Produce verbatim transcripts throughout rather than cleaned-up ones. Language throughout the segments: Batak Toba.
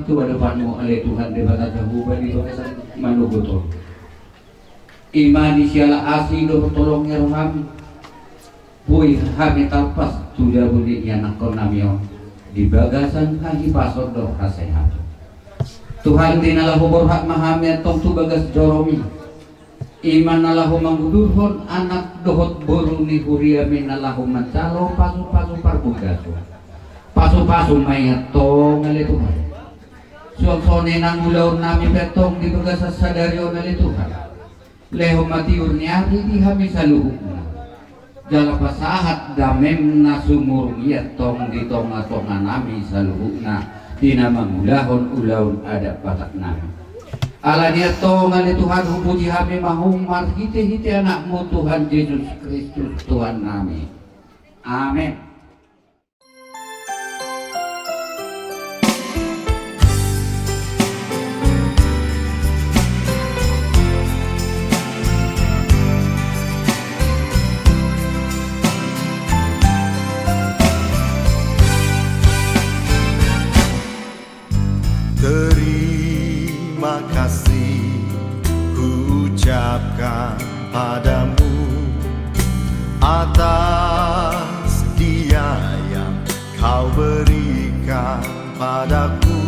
tu adopanMu ale Tuhan Debata Jahowa di bagasan manogot on. I ma di siala asi dohot holong ni rohaM, boi hami tarpas tu jabu ni ianakkonnami on di bagasan hahipason dohot hasehaton. Tuhan, di na laho borhat ma hami antong tu bagas joroMi. I ma na laho mangudurhon anak dohot boru ni huriaMi na laho manjalo pasupasu parbagason. Pasupasu ma i antong ale Tuhan. Suang songon i nang ulaonnami pe antong di bagasan sadari on ale Tuhan. Lehon ma tiur ni ari di hami saluhutna. Jala pasahat dameM na sumurung i antong di tongatonganami saluhutna, di na mangulahon ulaon adat Bataknami. Alani i antong ale Tuhan, hupuji hami ma Ho marhitehite AnakMu Tuhan Jesus Kristus Tuhannami. Amen. Terima kasih kuucapkan padamu atas dia yang Kau berikan padaku.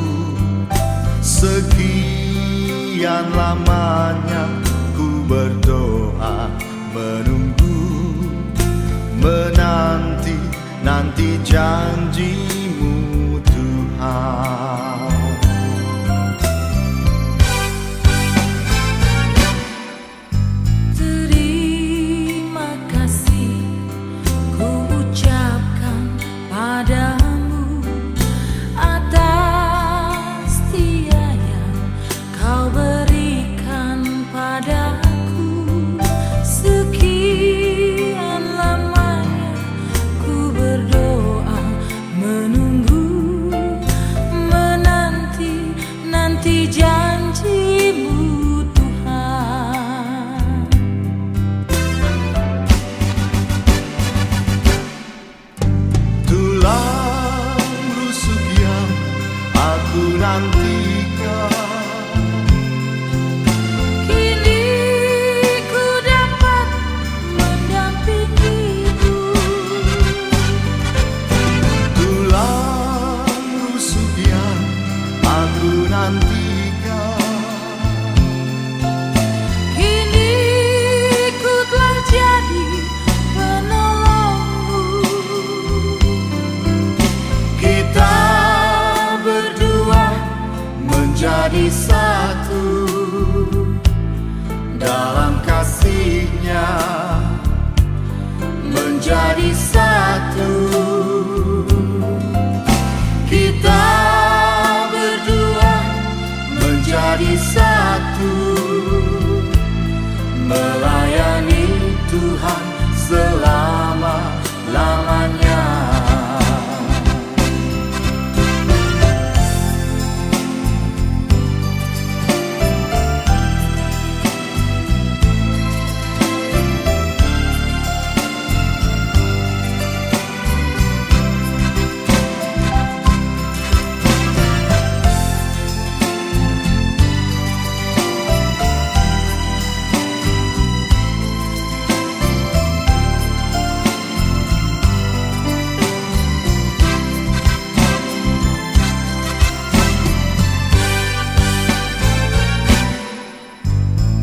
Sekian lamanya ku berdoa, menunggu, menanti, nanti janji-Mu, Tuhan. Terima kasih ku ucapkan padamu atas dia yang Kau berikan padaku. Sekian lamanya ku berdoa, menunggu, menanti, nanti janji-Mu, Tuhan. Tulang rusuk yang aku nantikan, kini ku dapat mendampingimu. Tulang rusuk yang aku nantikan, kini ku telah jadi penolongmu. Kita berdua menjadi satu dalam kasih-Nya, menjadi satu. Kita berdua menjadi satu, melayani Tuhan selama-lamanya.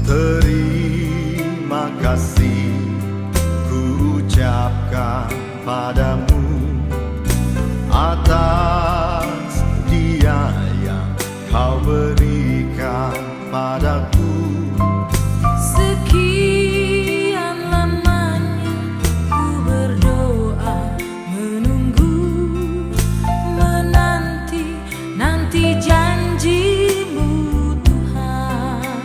Terima kasih ku ucapkan padamu atas dia yang Kau berikan padaku. Sekian lamanya ku berdoa, menunggu, menanti, nanti janji-Mu, Tuhan.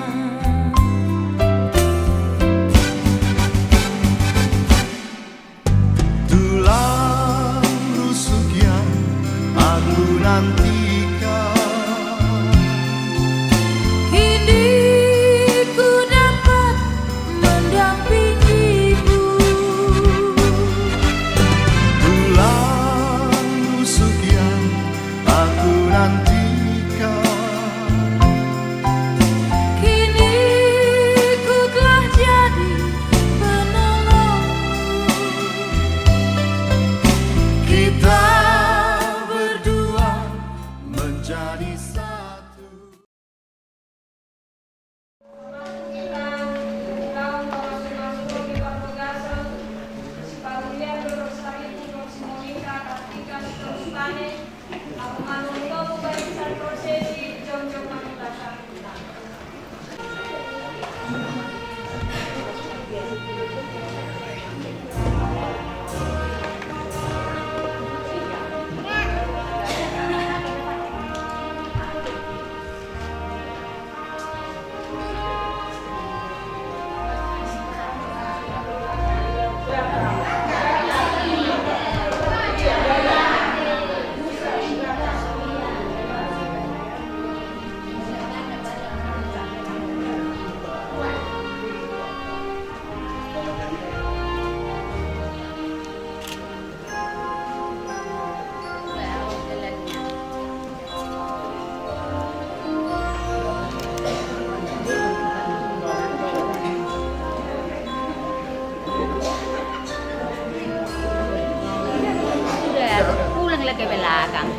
Tulang rusuk yang aku nantikan, kini ku dapat mendampingimu. Tulang rusuk yang aku nantikan, Sudah, pulang lagi belakang.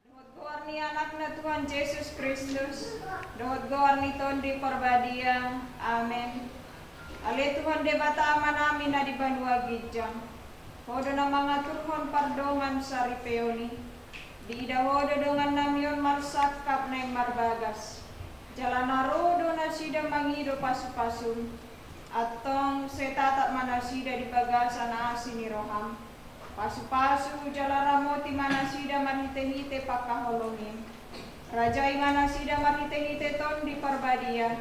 Dohot goar ni Anakna Tuhan Jesus Kristus, dohot goar ni Tondi Parbadia. Amen. Ale Tuhan Debata Amanami na di banua ginjang, Ho do na mangaturhon pardongan saripeon i. Diida Ho do dongannami on marsangkap naeng marbagas, jala na ro do nasida mangido pasupasum. Antong sai tatap ma nasida di bagasan asi ni roham. Pasupasu jala ramoti ma nasida marhitehite pangkaholongi. Rajai ma nasida marhitehite Tondi Parbadia,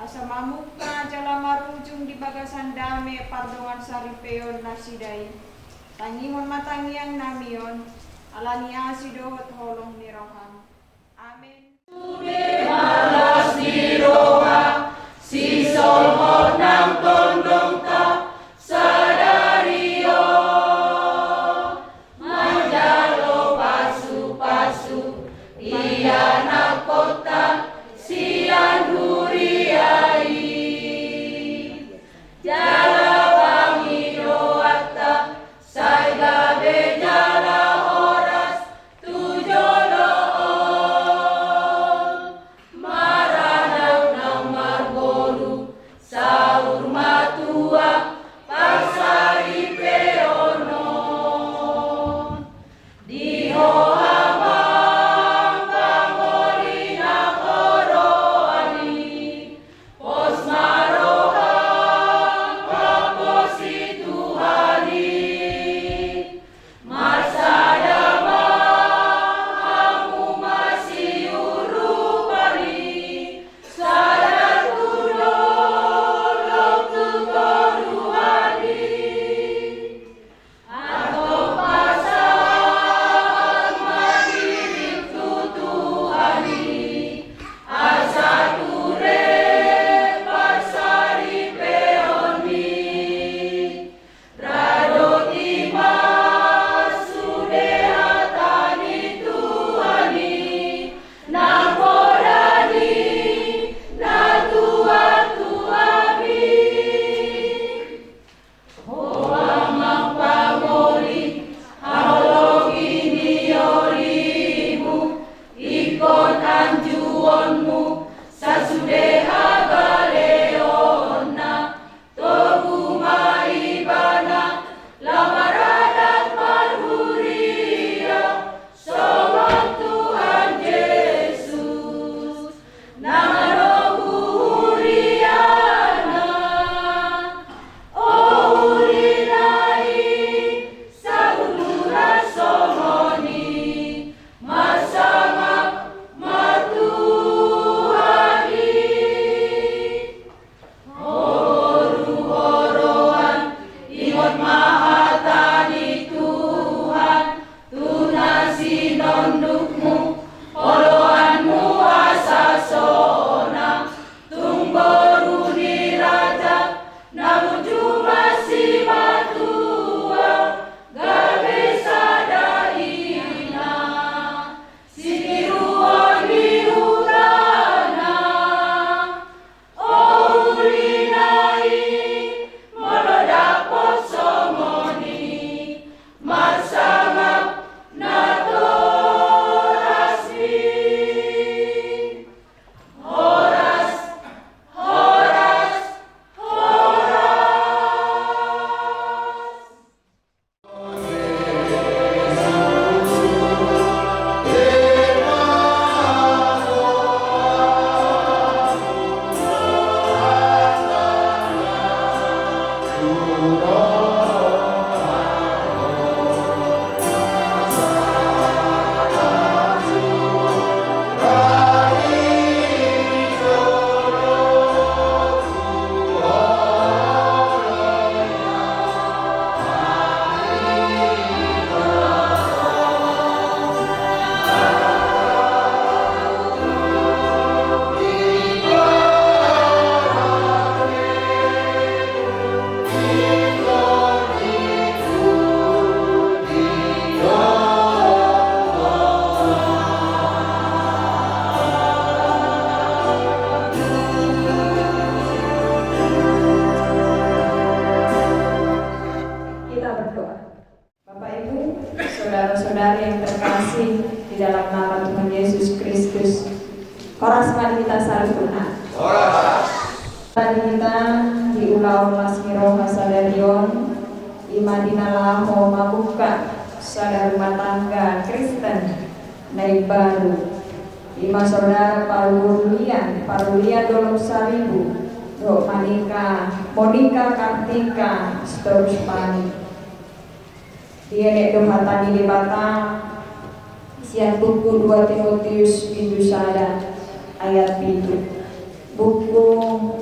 asa mamungka jala marujung di bagasan dame pardongan saripeon nasida i. Tangihon ma tangiangnami on, ala ni asi dohot holong ni roham. Amen. Sude marlas ni roha, sisolhot nang tondongta sadari on, manjalo pasupasu di anakkonta sian huria i. Jala pangidoanta sai gabe jala horas tu jolo Bapak Ibu, saudara-saudari yang terkasih di dalam nama Tuhan Yesus Kristus, horas ma di hita saluhutna. Horas. Di hita di ulaon las ni roha sadari on, i ma di na laho mambuka sada rumah tangga Kristen na imbaru, i ma saudara parulian, parulian Dolok Saribu, dohot Monika, Monika Kartika Sitorus Panen. Dienet do hata ni Debata sian buku dua Timoteus bindu sada ayat pitu. Buku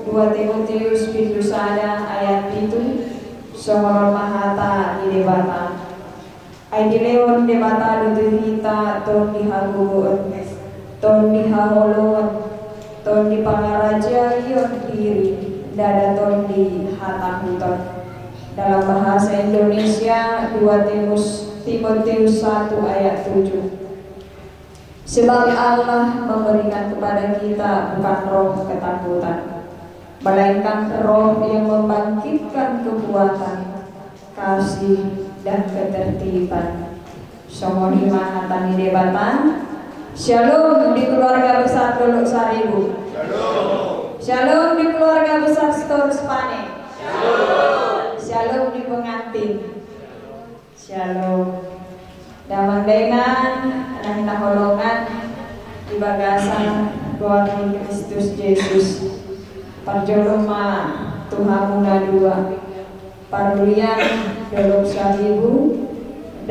dua Timoteus bindu sada ayat pitu, songon on ma hata ni Debata. Ai dilehon Debata do tu hita tondi hagogoon, tondi haholongon, tondi pangarajaion diri, ndada tondi hatahuton. Dalam bahasa Indonesia, dua Timus-, Timoteus satu ayat tujuh. Sebab Allah memberikan kepada kita bukan roh ketakutan, melainkan roh yang membangkitkan kekuatan, kasih, dan ketertiban. Songon i ma hata ni Debata. Syalom di keluarga besar Dolok Saribu. Syalom. Syalom di keluarga besar Sitorus Panen. Syalom. Syalom di pengantin. Syalom. Damang dainang na hinaholongan di bagasan goar ni Kristus Jesus. Parjolo ma tu hamu na dua, parulian Dolok Saribu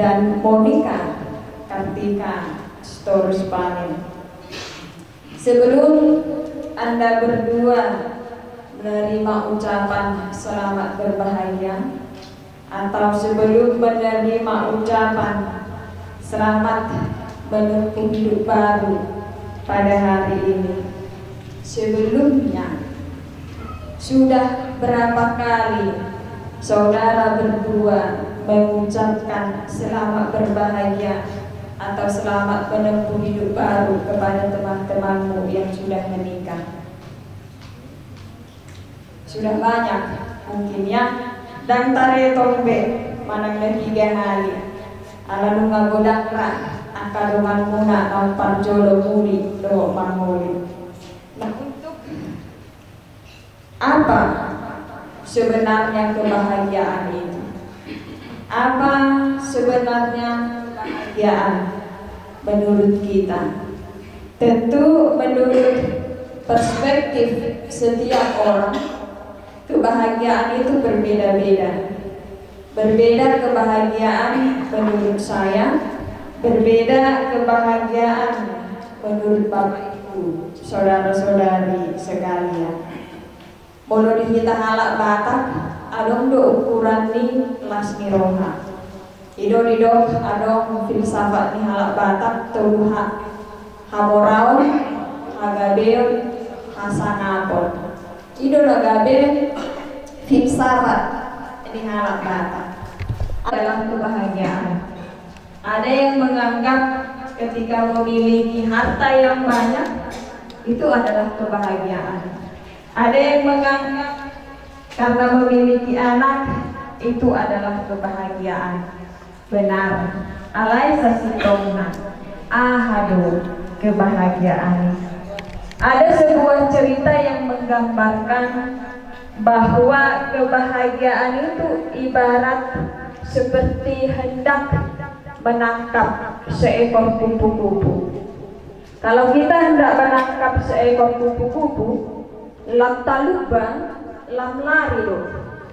dan Monika Kartika Sitorus Panen. Sebelum Anda berdua menerima ucapan selamat berbahagia, atau sebelum menerima ucapan selamat menempuh hidup baru pada hari ini, sebelumnya, sudah berapa kali saudara berdua mengucapkan selamat berbahagia atau selamat menempuh hidup baru kepada teman-temanmu yang sudah menikah? Sudah banyak mungkin, ya. Ndang taretong be manang na piga hali. Ala nunga godang ra angka donganmuna naung parjolo muli dohot mangoli. Nah, untuk apa sebenarnya kebahagiaan itu? Apa sebenarnya kebahagiaan menurut kita? Tentu, menurut perspektif setiap orang, kebahagiaan itu berbeda-beda. Berbeda kebahagiaan menurut saya, berbeda kebahagiaan menurut Bapak Ibu, saudara-saudari sekalian. Molo di hita halak Batak, adong do ukuran ni las ni roha. I do didok adong filsafat ni halak Batak tolu ha: hamoraon, hagabeon, hasangapon. I do na gabe filsafat ni halak Batak adalah kebahagiaan. Ada yang menganggap ketika memiliki harta yang banyak, itu adalah kebahagiaan. Ada yang menganggap karena memiliki anak, itu adalah kebahagiaan. Benar. Alai sasintongna, aha do kebahagiaan? Ada sebuah cerita yang menggambarkan bahwa kebahagiaan itu ibarat seperti hendak menangkap seekor kupu-kupu. Kalau kita hendak menangkap seekor kupu-kupu, lam talumba, lam lari do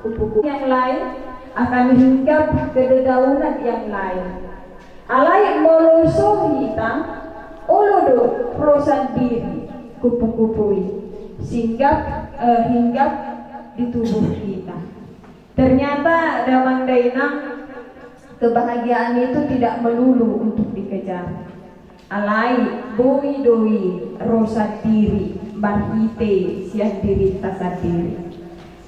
kupu-kupu. Yang lain akan hinggap ke dedaunan yang lain. Alai molo so hita, olo do ro sandiri kupu-kupu i singgap, eh, hinggap di tubuh kita. Ternyata, damang dainang, kebahagiaan itu tidak melulu untuk dikejar. Alai boi do i ro sandiri marhite sian dirinta sandiri.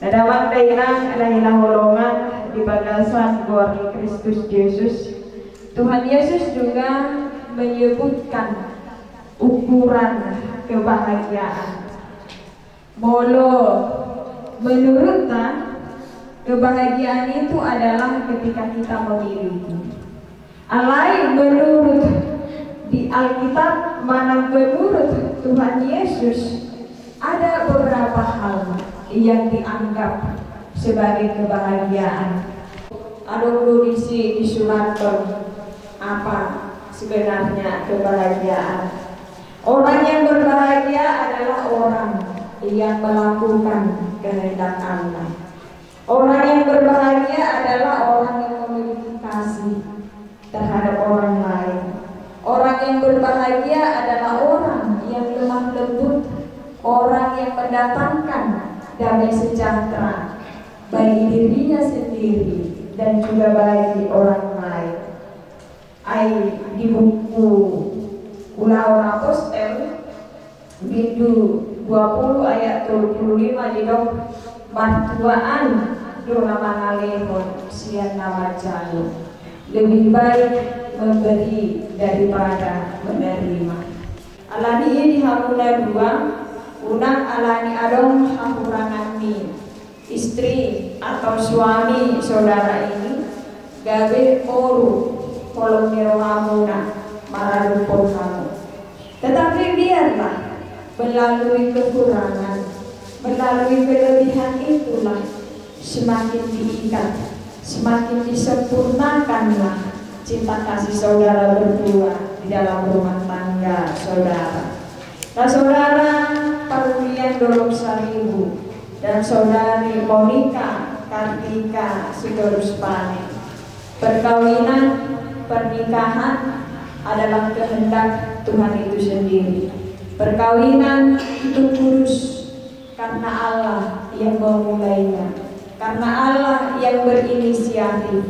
Nah, damang dainang na hinaholongan di bagasan goar ni Kristus Jesus, Tuhan Yesus juga menyebutkan ukuran kebahagiaan. Molo menurutta, Kebahagiaan itu adalah ketika kita memiliki. Alai menurut di Alkitab, manang menurut Tuhan Yesus, ada beberapa hal yang dianggap sebagai kebahagiaan. Adong do disi disurathon apa sebenarnya kebahagiaan. Orang yang berbahagia adalah orang yang melakukan kehendak Allah. Orang yang berbahagia adalah orang yang memiliki kasih terhadap orang lain. Orang yang berbahagia adalah orang yang lemah lembut, orang yang mendatangkan damai sejahtera bagi dirinya sendiri dan juga bagi orang lain. Ai di buku Ulaon Apostel, bindu dua puluh ayat tolu puluh lima didok, martuaan do na mangalehon sian na manjalo. Lebih baik memberi daripada menerima. Alani i di hamu na dua, unang alani adong hahuranganmi, istri atau suami saudara ini, gabe moru holong ni rohamuna maradophon hamu. Tetapi biarlah melalui kekurangan, melalui kelebihan itulah semakin diikat, semakin disempurnakanlah cinta kasih saudara berdua di dalam rumah tangga saudara. Nah, saudara, parulian Dolok Saribu dan saudari Monica Kartika Sitorus Pane. Perkawinan, pernikahan adalah kehendak Tuhan itu sendiri. Perkawinan itu kudus karena Allah yang memulainya, karena Allah yang berinisiatif.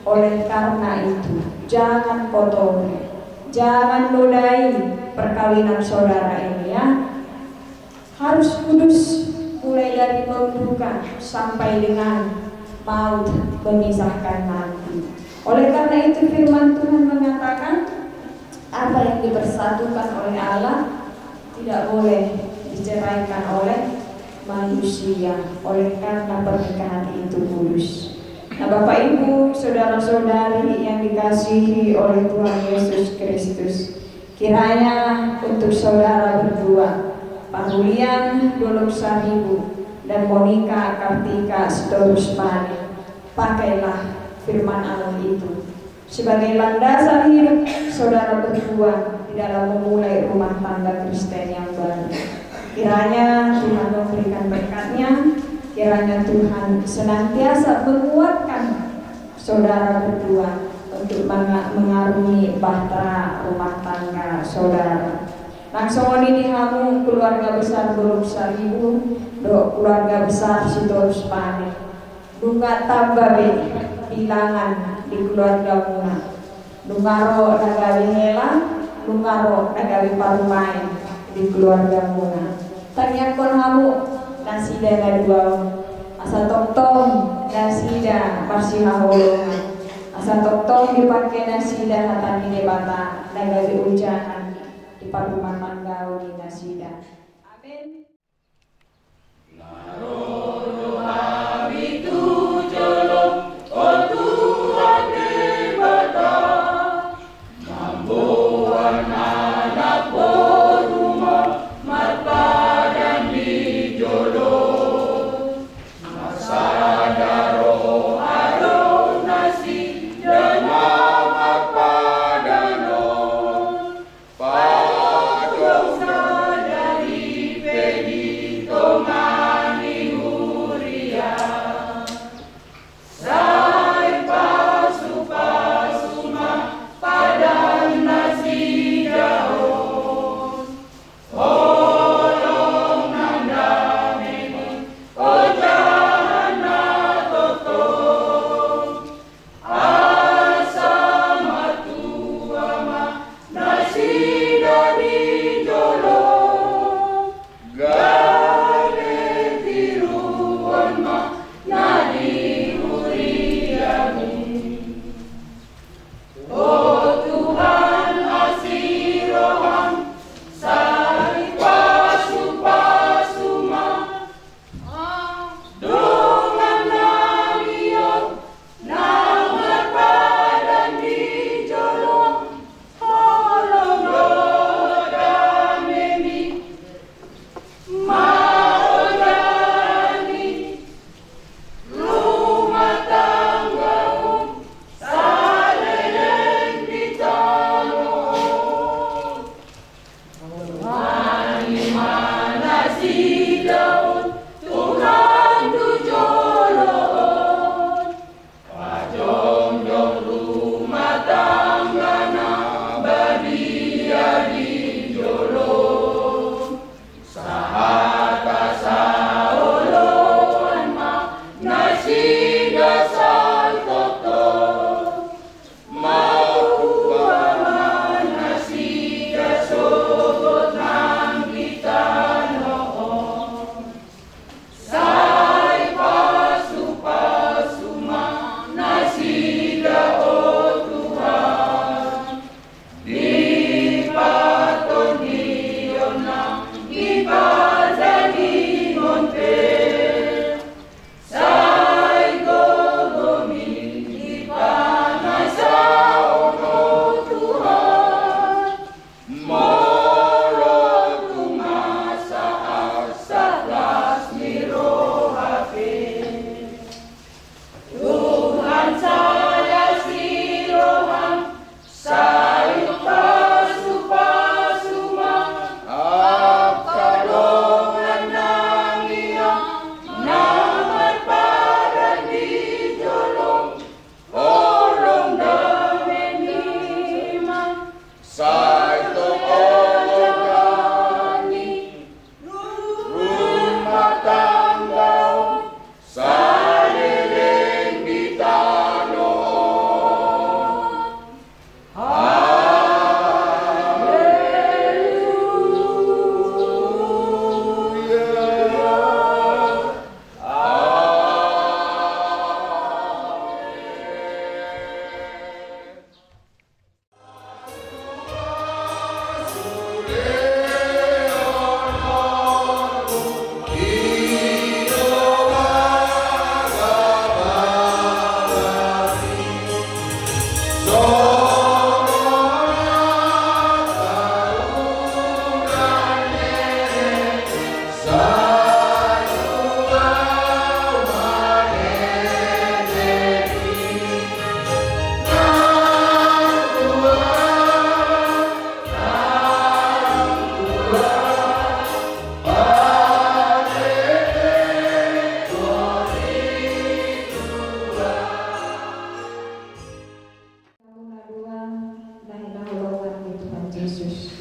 Oleh karena itu, jangan kotori, jangan nodai perkawinan saudara ini, ya. Harus kudus, mulai dari membuka sampai dengan maut memisahkan nanti. Oleh karena itu, firman Tuhan mengatakan, apa yang dipersatukan oleh Allah tidak boleh diceraikan oleh manusia. Oleh karena pernikahan itu kudus. Nah, Bapak, Ibu, saudara-saudari yang dikasihi oleh Tuhan Yesus Kristus, kiranya untuk saudara berdua, parulian Dolok Saribu dan Monica Kartika Sitorus Pane, pakailah firman Allah itu sebagai landasan hidup saudara berdua di dalam memulai rumah tangga Kristen yang baru. Kiranya Tuhan memberikan berkat-Nya, kiranya Tuhan senantiasa menguatkan saudara berdua untuk manga-, mengarungi bahtera rumah tangga saudara. Nang songon i di hamu keluarga besar Dolok Saribu dohot keluarga besar Sitorus Pane. Nunga tamba be bilangan di keluargamuna. Nunga ro na gabe hela, nunga ro na gabe parumaen di keluargamuna. Tangiangkon hamu nasida na dua on, asa tongtong nasida marsihaholongan, asa tongtong dipangke nasida hata ni Debata na gabe ujanan di parrumatanggaon ni nasida. Amen. Na ro do hami tu jolo, o Tuhan Debata, mamboan anak boru-Mu marpadan di jolo. Marsada roha do nasida na marpadan on. Patung sadari Hamuna dua na hinaholongan ni Tuhan Jesus.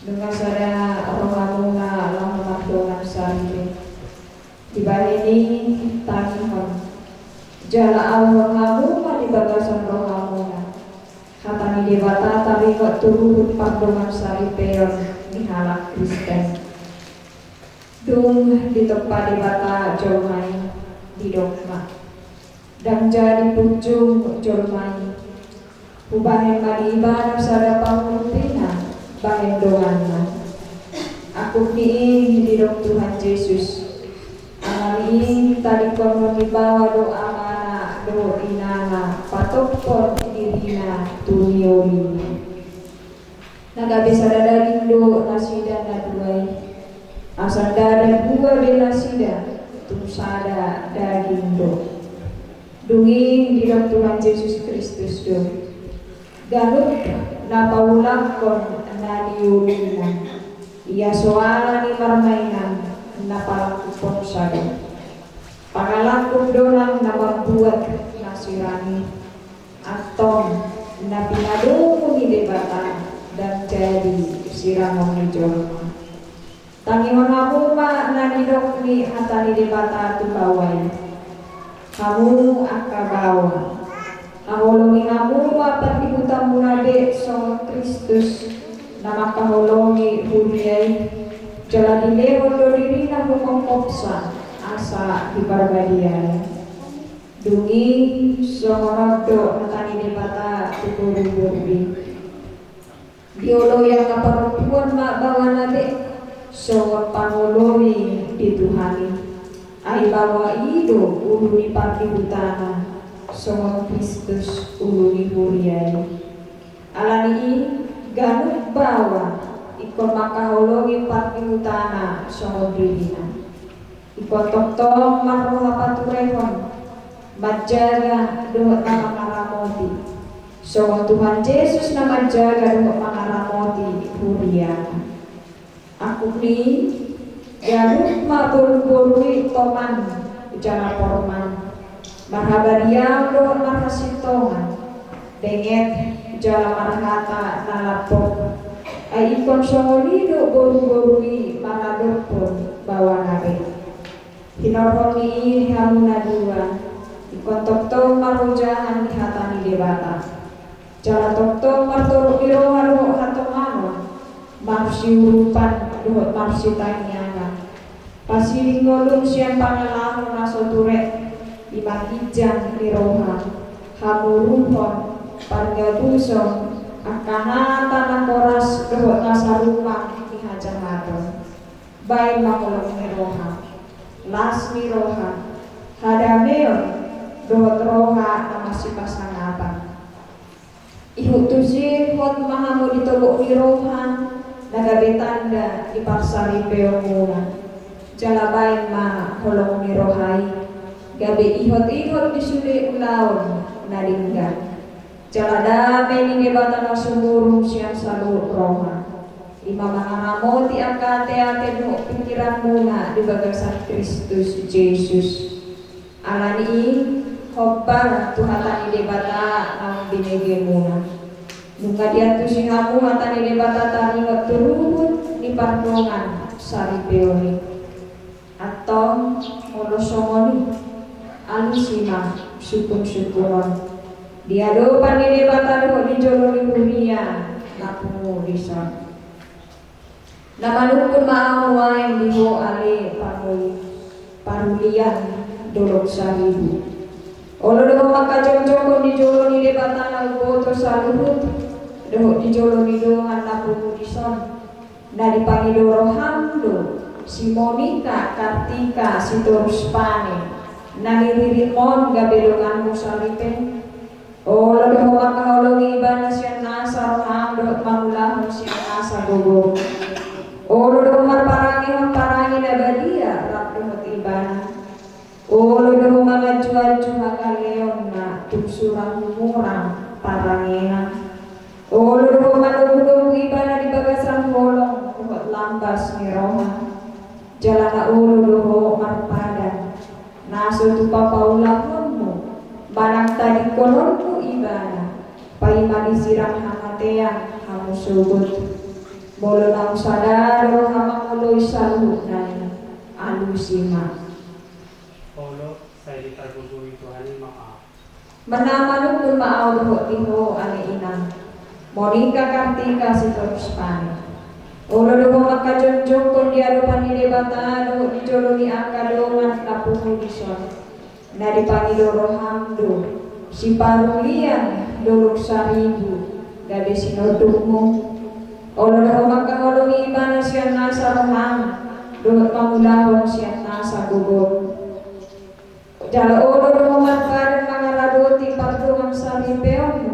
Nunga sada rohamuna laho mardongan saripe. Dibahen i tangihon jala auhon hamu ma di bagasan rohamuna hata ni Debata taringot tu ruhut pardongan saripeon ni halak Kristen. Dung ditompa Debata jolma i, didok ma: Ndang jadi punjung jolma i. Hubahen ma di ibana sada pangulupina bahen donganna. Angkup ni i didok Tuhan Jesus: Ala ni i tadingkonhon ni baoa do amana dohot inana patophon dirina tu niolina. Na gabe sada daging do nasida na dua i. Asa ndada dua be nasida, tung sada daging do. Dung i didok Tuhan Jesus Kristus do: Ganup na paulakkon na niolina, ia so ala ni marmainan na palangkuphonsa do. Pangalangkup do nang na mambuat na sirang i. Antong, na pinadomu ni Debata ndang jadi sirangon ni jolma. Tangihon hamu ma na nidok ni hata ni Debata tu baoa i. Hamu angka baoa, haholongi hamu ma pardihutamuna be songon Kristus na mangkaholongi huria i, jala dilehon do dirina humongkopsa asa diparbadiai. Dung i songon on do hata ni Debata tu boruboru i: Dioloi angka parompuan ma baoana be songon pangoloi di Tuhan i. Ai baoa i do ulu ni pardihutana, songon Kristus ulu ni huria i. Ala ni i, ganup baoa ingkon mangkaholongi pardihutana songon dirina. Ingkon tongtong marroha paturehon, manjaga dohot na mangaramoti, songon Tuhan Jesus na manjaga dohot mangaramoti huriana. Angkup ni i, ganup ma boruboru i toman jala porman, marhabadiaon dohot marhasintongan, benget jala marhata na lambok. Ai ingkon songon i do boruboru i maradophon baoana be. Hinorhon ni i di hamu na dua, ingkon tongtong marojahan di hata ni Debata. Jala tongtong martorop ni roha dohot hatonganon, marsiurupan dohot marsitangiangan. Pasiding ngolum sian pangalaho na so ture, i ma ginjang ni roha, hamuruhon, pargabuson, angka hata na horas dohot na sarupa ni hajahaton. Baen ma holong ni roha, las ni roha, hadameon dohot roha na masipasangapan. Ihut tusi hot ma hamu di togok ni roha na gabe tanda di parsaripeonmuna. Jala baen ma holong ni roha i gabe ihot-ihot di sude ulaon na denggan. Jala dame ni Debata na sumurung sian saluhut roha, i ma mangaramoti angka ateate dohot pingkiranmuna di bagasan Kristus Jesus. Ala ni i, hombar tu hata ni Debata naung binegemuna. Nunga diantusi hamu hata ni Debata taringot tu ruhut ni pardongan saripeon i. Antong, molo songon i, alusi ma sungkunsungkun on di adopan ni Debata dohot di jolo ni huria na pungu dison. Na manungkun ma ahu nuaeng di ho ale pangoli, parulian dolok saribu. Olo do ho mangkajongjonghon di jolo ni Debata na umboto saluhut, dohot di jolo ni dongan na pungu dison. Na dipangido roham do si Monika Kartika Sitorus Pane, na niriritmon gabe donganmu saripe. Olo do ho mangkaho Holongi ibana sian nasa roham dohot mangulahon sian nasa gogo. Olo do ho marparangehon parange na badia rap dohot ibana. Olo do ho manganju-anju hagaleonna tung sura humurang parangena. Olo do ho manogunogu ibana di bagasan holong dohot lambas ni roha. Jala na olo do ho marpadan na so tupa paulahonmu manang tadingkononmu ibana, paima disirang hamatean hamu sogot. Molo naung sada do roham mangoloi saluhutna i, alusi ma. Olo, sai dipargogoi Tuhan i ma ahu. Mena manungkun ma ahu dohot di ho ale inang, Monika Kartika Sitorus Pane. Olo do ho mangkajongjongkon di adopan ni Debata dohot di jolo ni angka dongan na pungu dison. Na dipangido roham do siparulian Dolok Saribu gabe sinondukmu. Olo do ho mangkaholongi ibana sian nasa roham dohot mangulahon sian nasa gogom. Jala olo do ho marpadan mangaradoti pardongan saripeonmu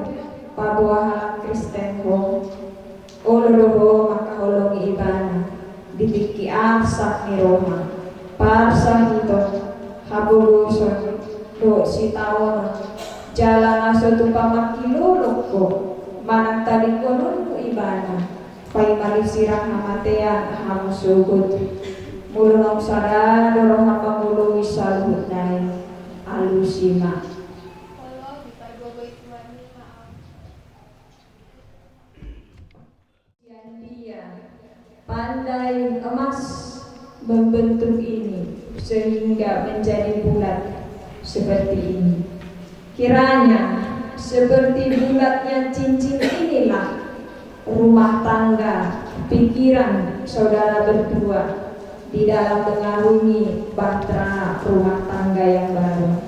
paboa halak Kristen ho. Olo do ho mangkaholongi ibana di tingki arsak ni roha, parsahiton, hagogoson dohot sitaonon, jala na so tupa mangkilolong ho manang tadingkononmu ibana, paima disirang hamatean hamu sogot. Molo naung sada do roham mangoloi saluhutna i, alusi ma. Olo, dipargogoi Tuhan i ma ahu. Sian dia pandai emas membentuk ini sehingga menjadi bulat seperti ini? Kiranya seperti bulatnya cincin inilah rumah tangga pikiran saudara berdua di dalam mengarungi bahtera rumah tangga yang baru.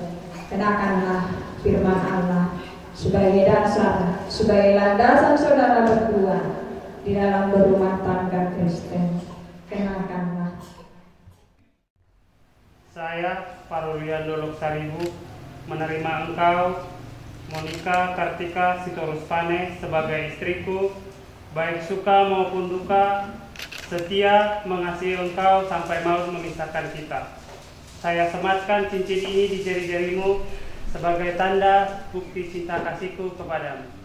Kenakanlah firman Allah sebagai dasar, sebagai landasan saudara berdua di dalam berumah tangga Kristen. Kenakanlah. Saya, Parulian Dolok Saribu, menerima engkau, Monika Kartika Sitorus Pane, sebagai istriku, baik suka maupun duka, setia mengasihi engkau sampai maut memisahkan kita. Saya sematkan cincin ini di jari-jarimu sebagai tanda bukti cinta kasihku kepadamu.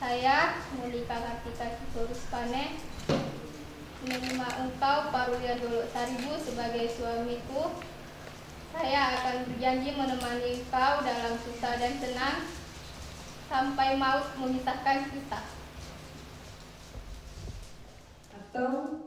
Saya, Monika Kartika Sitorus Pane, menerima engkau, Parulian Dolok Saribu, sebagai suamiku. Saya akan berjanji menemani engkau dalam susah dan senang sampai maut memisahkan kita. Atau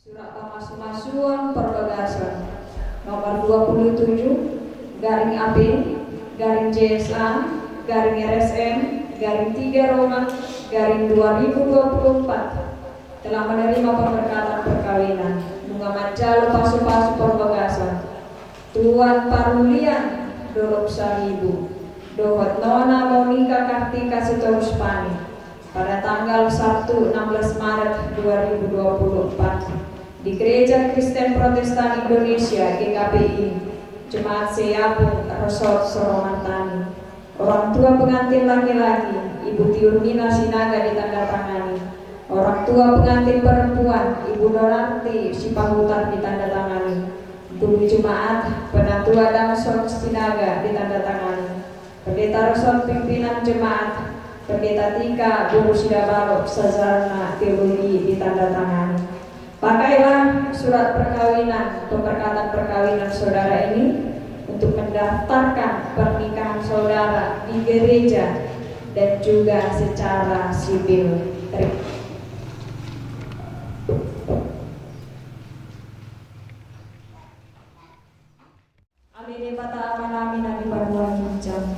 Surat pamasumasuon perbagason nomor dua puluh tujuh garing A P garing J S A garing R S M garing tiga Roma garing dua ribu dua puluh empat telah menerima pemberkatan perkawinan bunga manjalo pasupasu perbagason Tuan Parulian Dolok Saribu dohot Nona Monika Kartika Sitorus Pane pada tanggal Sabtu enam belas Maret dua ribu dua puluh empat di Gereja Kristen Protestan Indonesia, G K P I, Jemaat Seapung, Resort Sorong Antani. Orang tua pengantin laki-laki, Ibu Tiurmina Sinaga, ditandatangani. Orang tua pengantin perempuan, Ibu Donarti Sipahutar, ditandatangani. Guru Jemaat, Penatua Damson Sinaga, ditandatangani. Pendeta Resort, pimpinan Jemaat, Pendeta Tika Boru Sidabalo, Sarjana Teologi, ditandatangani. Pakailah surat perkawinan, pemberkatan perkawinan saudara ini untuk men- daftarkan pernikahan saudara di gereja dan juga secara sipil. Ale Debata Amanami na di banua ginjang,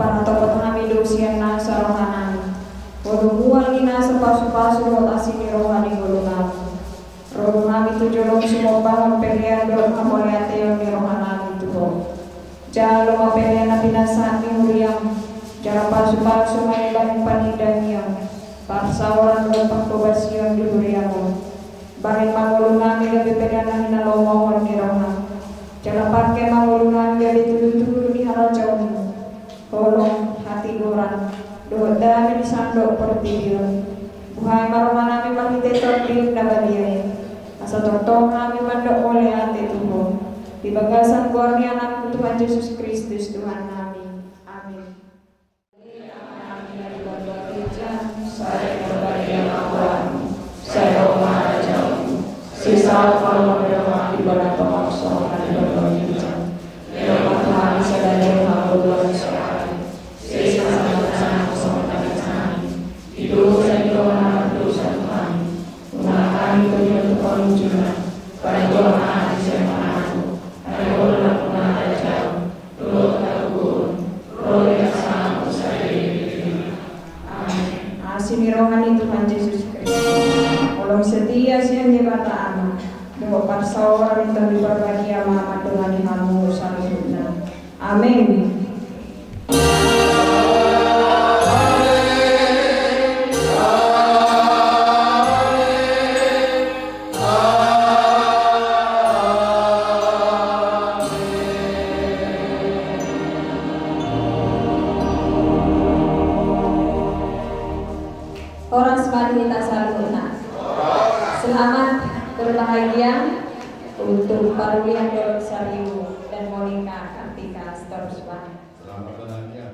panatopot hami do sian nasa rohanami, olo mual ni nasa pasupasu dohot asi ni roha di ngolunami. Ro do hami tu jolom sumombahon pelean dohot hamauliateon ni rohanami tu Ho. Jalo ma pelean na pinasahat ni huriaM, jala pasupasu ma i bahen panindangion, parsaoran dohot pangkobasion di huriaM on. Bahen ma ngolunami gabe pelean na hinalomohon ni rohaM. Jala pangke ma ngolunami gabe tudutudu di harajaonMu. Holong, hatigoran dohot dame di sandok portibi on. Buhai ma rohanami marhite Tondi na badia i, asa tongtong hami mandok mauliate tu Ho di bagasan goar ni AnakMu Tuhan Jesus Kristus Tuhannami. Amin. Sai ro ma harajaonMu, sai ro ma harajaonMu, sai saut ma lomo ni rohaM di banua tonga on songon na di banua ginjang. Lehon ma tu hami sadari on hangoluan ni saonari. Sesa ma hutangihon songon na hutangihon hami di dosa ni dongan na mardosa tu hami. Unang hami togihon tu pangunjunan, patua ma hami sian pangago. Ai Ho do na pungu ni harajaon, dohot hatoguon, ro di hasangapon sadari on. Amin. Asi ni roha ni Tuhan Jesus Kristus, holong setia sian Debata Ama, dohot parsaoran ni Tondi Parbadia ma mandongani hamu saluhutna. Amin. Horas ma di hita saluhutna. Selamat berbahagia untuk Parulian Dolok Saribu dan Monica Kartika Storusban. Selamat bahagia.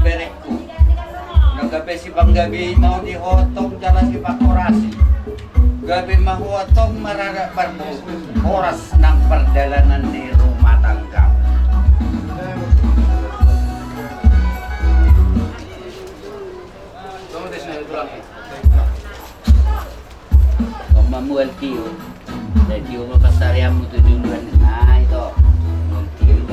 Berengku, na gabe sipanggabean ma ho di ho tong jala sipanghoras i. Gabe ma ho tong maradat marboru, horas nang pardalanan ni rumah tangga. Oma mual tio. Tio ma pasarianmu tu juluan. Nah, itu. Mual tio.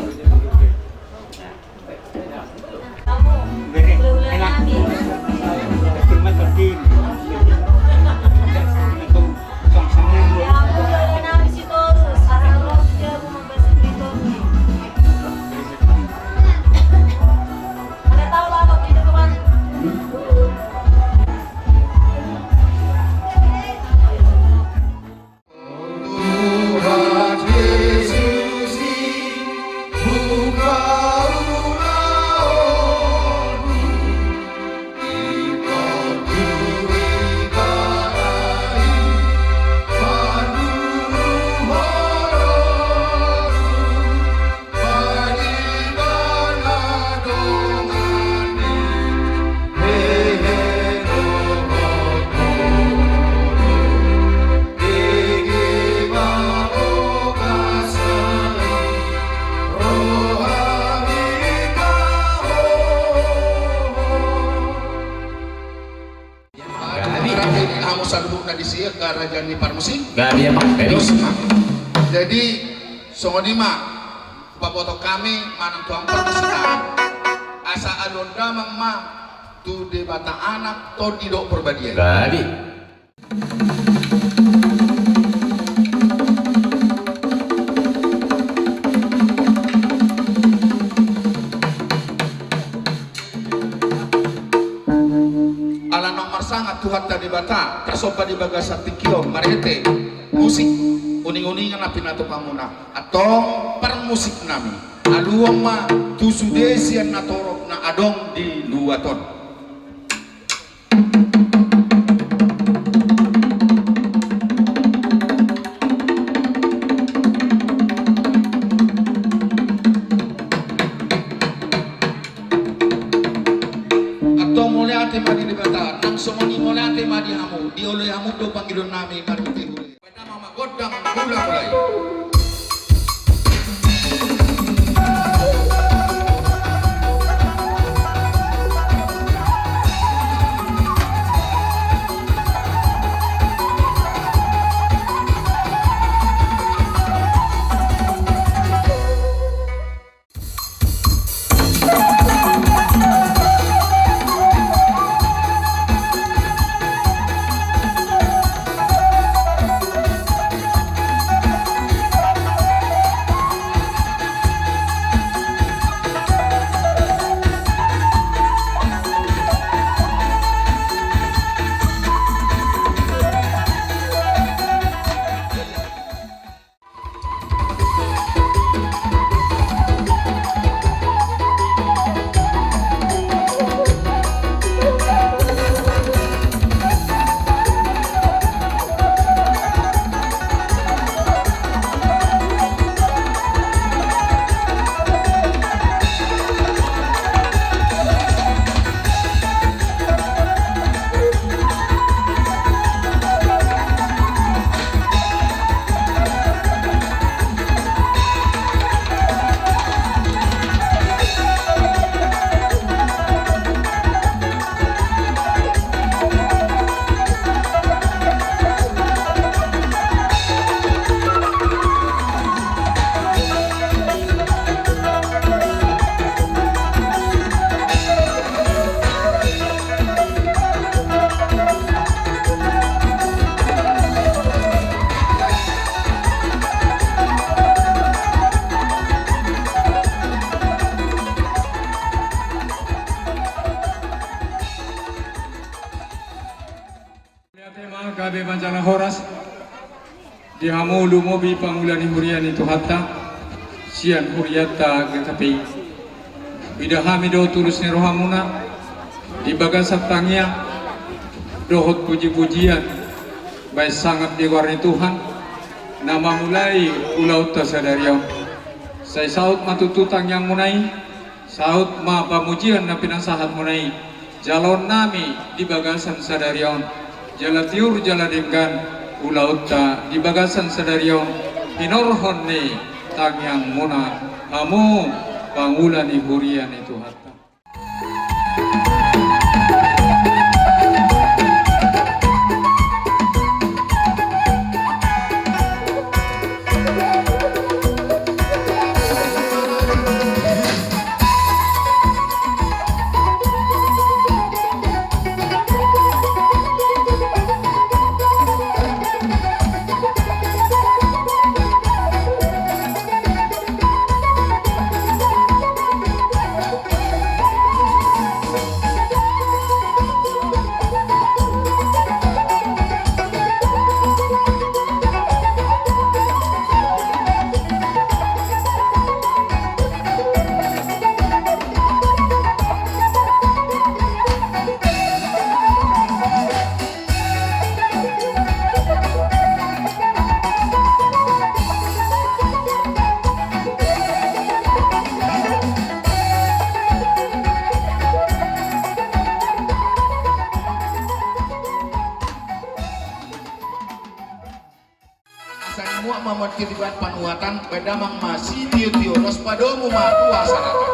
Gabe. Hamu saluhutna disi, angka raja ni Parmusing. Gabe, Amang. Gabe. Dos ma. Jadi songon i ma hupaboto hami manang tu angka Parmusing, asa alualu damang ma Tu Debata Anak, Tondi dohot Porbadia i. Jadi. Ala naung marsangap Tuhanta Debata, tasomba di bagasan tingki on marhite musik uning-uningan na pinatupa muna. Antong parmusik nami, aluhon ma tu sude sian na torop na adong di luat on. Antong mauliate ma di Debata, nang songon i mauliate ma di hamu, dioloi hamu do pangidoan nami marhite hula. Baen damang ma gondang hulahula i. Mauliate ma gabe manjalo horas di hamu lumobi pangula ni huria ni Tuhanta sian hurianta G K P I. Huida hami do tulus ni rohamuna di bagasan tangiang dohot puji-pujian bahen sangap di goar ni Tuhan na mamulai ulaonta sadari on. Sai saut ma tutu tangiangmuna i, saut ma pamujian na pinasahatmuna i jaloonnami di bagasan sadari on, jala tiur jala denggan ulaonta di bagasan sadari on, hinorhon ni tangiangmuna, hamu pangula ni huria ni Tuhanta. Asa dimuat ma martiriban panuatan, baen damang ma sitiotio laos padomu ma tu hasahatan.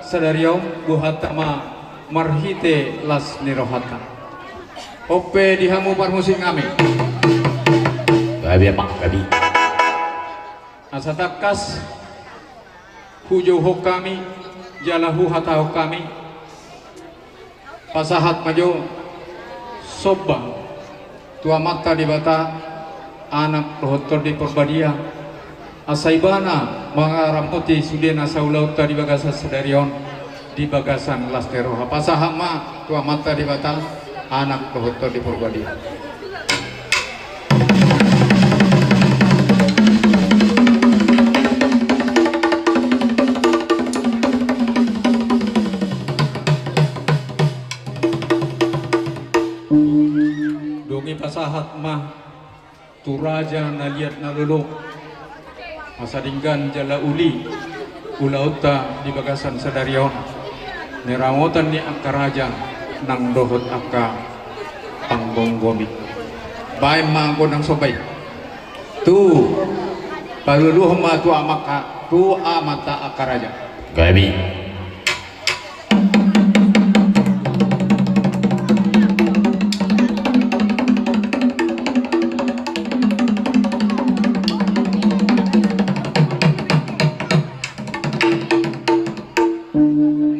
Sadari on buhanta ma marhite las ni rohanta. On pe di hamu parmusik nami. Gabe, Amang, gabe. Asa tangkas hujouhon hami, jala huhatahon hami, pasahat ma jo somba tu Amanta Debata, Anak dohot Tondi Porbadia, asa Ibana mangaramoti sude nasa ulaonta di bagasan sadari on, di bagasan las ni roha. Pasahat ma tu Amanta Debata, Anak dohot Tondi Porbadia. Dung i pasahat ma tu raja na liat na lolo, asa denggan jala uli ulaonta di bagasan sadari on, ni ramotan ni angka raja nang dohot angka panggomgomi. Baen ma gondang somba i. Tu, paluluhon ma tu amanta, tu amanta angka raja. Gabe.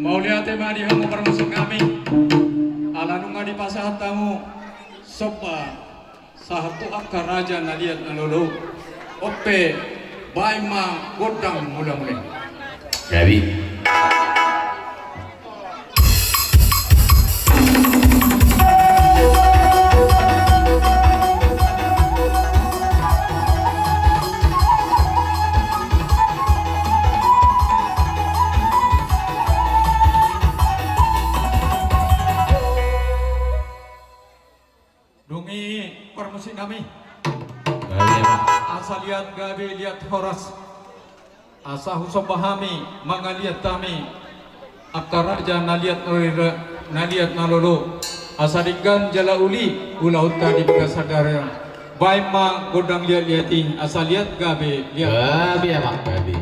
Mauliate ma di hamu parmusik nami. Ala nunga dipasahat hamu somba sahat tu angka raja na liat na lolo. On pe, baen ma gondang mulamula i. Gabe. Dung i parmusik nami. Gabe, Amang. Asa liat gabe liat horas. Asa husomba hami, mangaliat hami angka raja na liat na lolo, na liat na lolo. Asa denggan jala uli ulaonta di bagasan sadari on. Baen ma gondang liatliat i, asa liat gabe liat. Gabe, Amang, gabe.